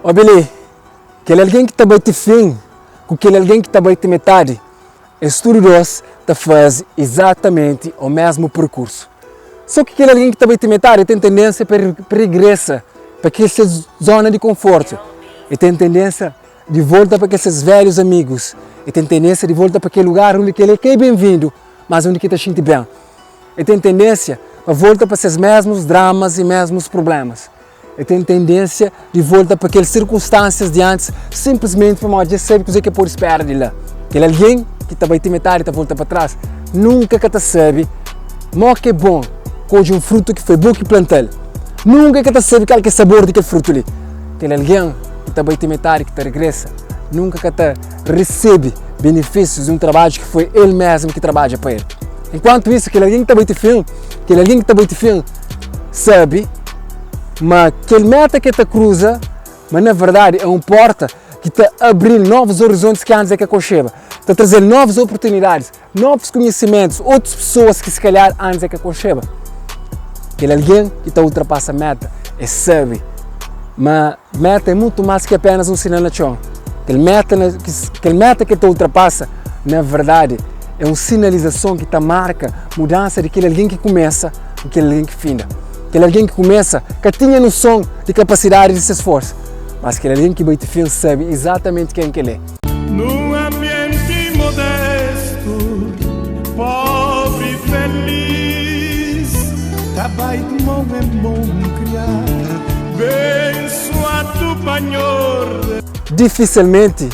Obi li, kel algen ki ta bai ti fin ku kel algen ki ta bai ti metadi, es tudu dos ta faze izatamenti omésmu perkursu. Sô ki kel algen ki ta bai ti metadi ten tendénsia pa regresa pa kel se zóna di konfortu. El ten tendénsia di volta pa kel ses velhus amigus. El ten tendénsia di volta pa kel lugar undi ki el é ka é ben-vindu, mas undi ki el ta xinti ben. El ten tendénsia pa volta pa ses mésmus dramas i mésmus prublémas. El ten tendénsia di volta pa kel sirkunstánsias di antis sinplismenti pamodi dja el sabe kuzê ki el pode spera di la. Kel algen ki ta bai ti metadi ta volta pa tras nunka ka ta sabe mó ki é bon kodje un frutu ki foi bo ki planta-l. Nunka el ka ta sabe kal ki é sabor di kel frutu li. Kel algen ki ta bai ti metadi ki ta regresa nunka ka ta resebe benefísius di un trabadju ki foi el mésmu ki trabadja pa el. Enkuantu isu, kel algen ki ta bai ti fin, kel algen ki ta bai ti fin sabe ma kel meta ki el ta kruza, ma na verdadi é un porta ki ta abri-l novus orizontis ki antis el ka konxeba, ta traze-l novus oportunidadis, novus konhisimentus, otus pesoas ki si kalhar antis el ka konxeba. Kel algen ki ta ultrapasa meta, el sabe ma meta é mutu más ki apenas un sinal na txon. Kel meta, kel meta ki el ta ultrapasa, na verdadi, é un sinalizason ki ta marka mudansa di kel algen ki kumesa ku kel algen ki finda. Kel algen ki kumesa ka tinha noson di kapasidadi di ses forsa, mas kel algen ki bai ti fin sabe izatamenti ken ki el é. Num ambienti modestu, pobri feliz, ta bai di mon en mon kriá, bensuadu pa Nhordes. Difisilmenti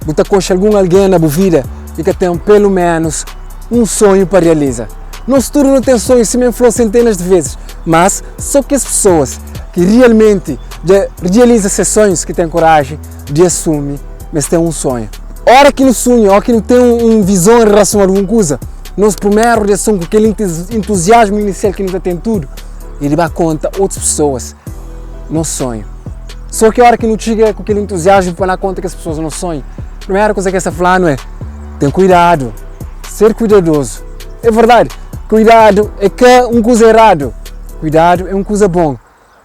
bu ta konxe algun algen na bu vida ki ka ten pelu ménus un sonhu pa realiza. Nos tudu nu ten sonhu sima N fla sentenas di vezis, mas so kes pesoas ki realmenti dja realiza ses sonhus ki ten koraji di asumi ma es ten un sonhu. Ora ki nu sunha ô ki nu ten un vizon en relason a algun kuza, nos primeru reason ku kel entuziasmu inisial ki nu ta ten tudu é di ba konta otus pesoas nos sonhu. So ki ora ki nu txiga ku kel entuziasmu pa na konta kes pesoas nos sonhu, primeru kuza ki es ta fla-nu é, Ten kuidadu, ser kuidadozu. É verdadi, kuidadu é ka un kuza eradu, kuidadu é un kuza bon.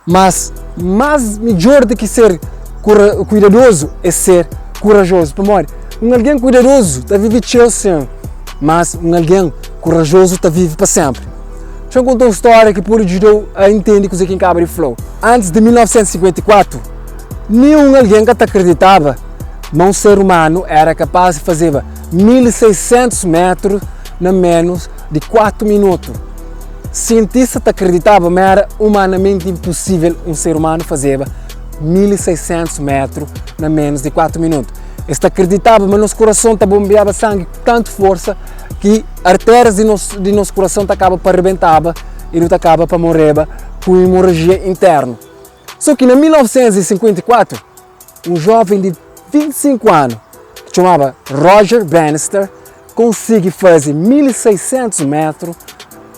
Mas, más midjór di ki ser kuidadozu é ser kurajozu. Pamodi? Un algen kuidadozu ta vive txeu sin, mas un algen kurajozu ta vive pa sénpri. Txa-m konta un stória ki pode djuda-u a intende kuzê ki N kaba di fla-u. Antis di 1954, ninhun algen ka ta kriditaba ma un ser umanu éra kapás di fazeba 1600 métru na ménus di 4 minutu. Sientista ta kriditaba ma éra umanamenti inpusível un ser umanu fazeba 1600 métru na ménus di 4 minutu. Es ta kriditaba ma nos kurason ta bonbiaba sangi ku tantu forsa ki artérias di nos di nos kurason ta kaba pa rebentaba i nu ta kaba pa moreba ku emoragia internu. Sô ki na 1954, un jóven di 25 anu ki txomaba Roger Bannister konsigi faze 1600 métru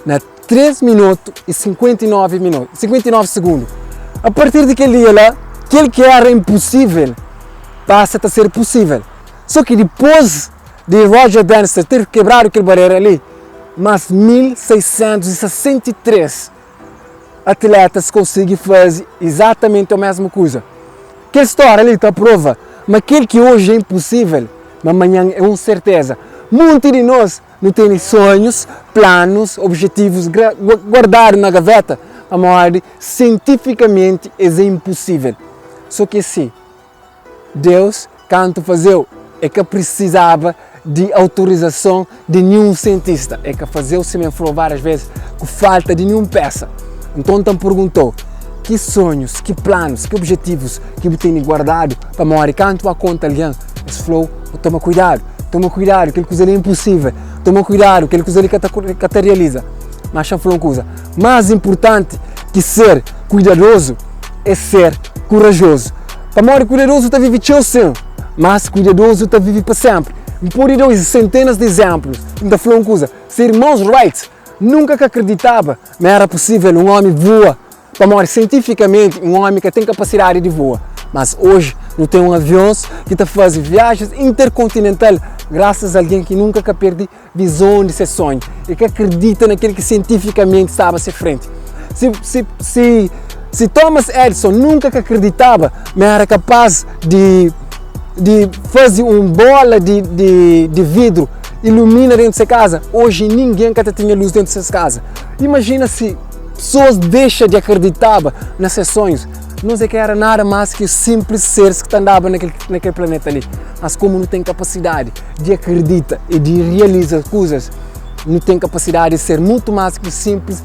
na 3 minutu i 59 minutu, 59 segundu. A partir di kel dia la, kel ki éra inpusível pasa ta ser pusível. Sô ki dipôs di Roger Bannister ter kebradu kel barera li, más 1663 atletas konsigi faze izatamenti omésmu kuza. Kel stória li ta prova ma kel ki oji é inpusível, ma manhan é un serteza. Monti di nos nu tene sonhus, planus, objetivus guardadu na gaveta pamodi sientifikamenti es é inpusível. Sô ki é si, Deus kantu faze-u, E ka prisizaba di autorizason di ninhun sientista. E ka faze-u sima N fla-u várias vezes, ku falta di ninhun pesa. Nton, ta N pergunta-u, ki sonhus, ki planus, ki objetivus ki bu tene guardadu pamodi kantu ba konta algen, es fla-u, toma kuidadu, toma kuidadu, kel kuza li é inpusível, toma kuidadu, kel kuza li ka ta, ka ta realiza. Má xa-m fla un kuza, más inpurtanti ki ser kuidadozu é ser kurajozu. Pamodi kuidadozu ta vive txeu sin, mas kuidadozu ta vive pa sénpri. N pode da-u sentenas di izénplus. N ta fla un kuza, se irmons Wright nunka ka kriditaba ma éra pusível un ómi vua, pamodi sientifikamenti un ómi ka ten kapasidadi di vua. Mas oji nu ten un avions ki ta faze viajens interkontinental grasas a algen ki nunka ka perde vizon di se sonhu. El ka kridita na kel ki sientifikamenti staba se frenti. Si, si, si. Si Thomas Edison nunka ka kriditaba ma era kapaz di di faze un bola di di di vidru ilumina dentu se kaza, oji ningen ka ta tinha lus dentu ses kaza. Imajina si pesoas dexa di akriditaba na ses sonhus. Nos é ka era nada más ki sinplis seris ki ta andaba na kel na kel planeta li. Mas komu nu ten kapasidadi di akridita i di realiza kuzas, nu ten kapasidadi di ser mutu más ki sinplis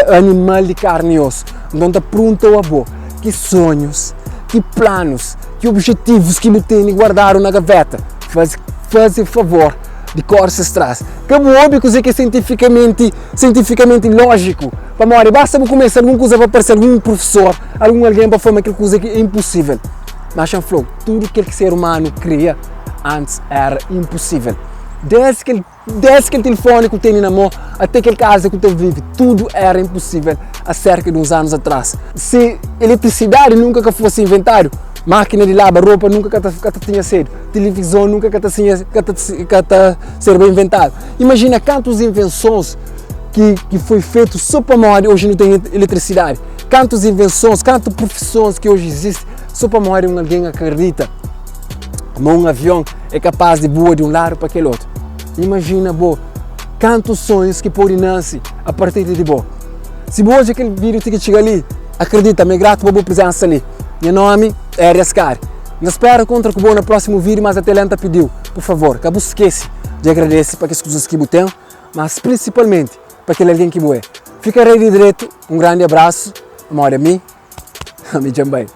animal di karni i osu. Nton, N ta pergunta-u abo, ki sonhus, ki planus, ki objetivus ki bu tene guardadu na gaveta? Faze, faze favor di kóre ses tras. Ka bu obi kuzê ki é sientifikamenti, sientifikamenti lójiku, pamodi basta bu kumesa algun kuza pa parse algun profesor, algun algen pa fla ma kel kuza ki é inposível. Má xa N fla-u, tudu kel ki ser umanu kria antis éra inposível. Désdi kel Désdi kel tilifoni ku tene na mô até kel kaza ku ta vive, tudu éra inpusível a serka di uns anus atrás. Si eletrisidadi nunka ka fosi inventadu, mákina di laba ropa nunka ka ta ka ta tinha sedu, tilivizon nunka ka ta sinha ka ta ka ta serba inventadu. Imajina kantus invensons ki ki foi fetu sô pamodi oji nu ten eletrisidadi, kantus invensons, kantu profisons ki oji izisti sô pamodi un algen akredita. Ma un avion é kapaz di bua di un ladu pa kel otu. Imajina bo kantu sonhus ki pode nase a partir di bo. Si bu odja kel vídiu ti ki txiga li, akredita ma é gratu pa bu prizensa li. Nha nomi é Arias Kari. N ta spera kontra ku bo na prósimu vídiu, mas até la N ta pidi-u, pur favor, ka bu skese di agradese pa kes kuzas ki bu ten, mas prinsipalmenti pa kel algen ki bu é. Fika rei di dretu, un grandi abrasu, pamodi ami, ami dja N bai.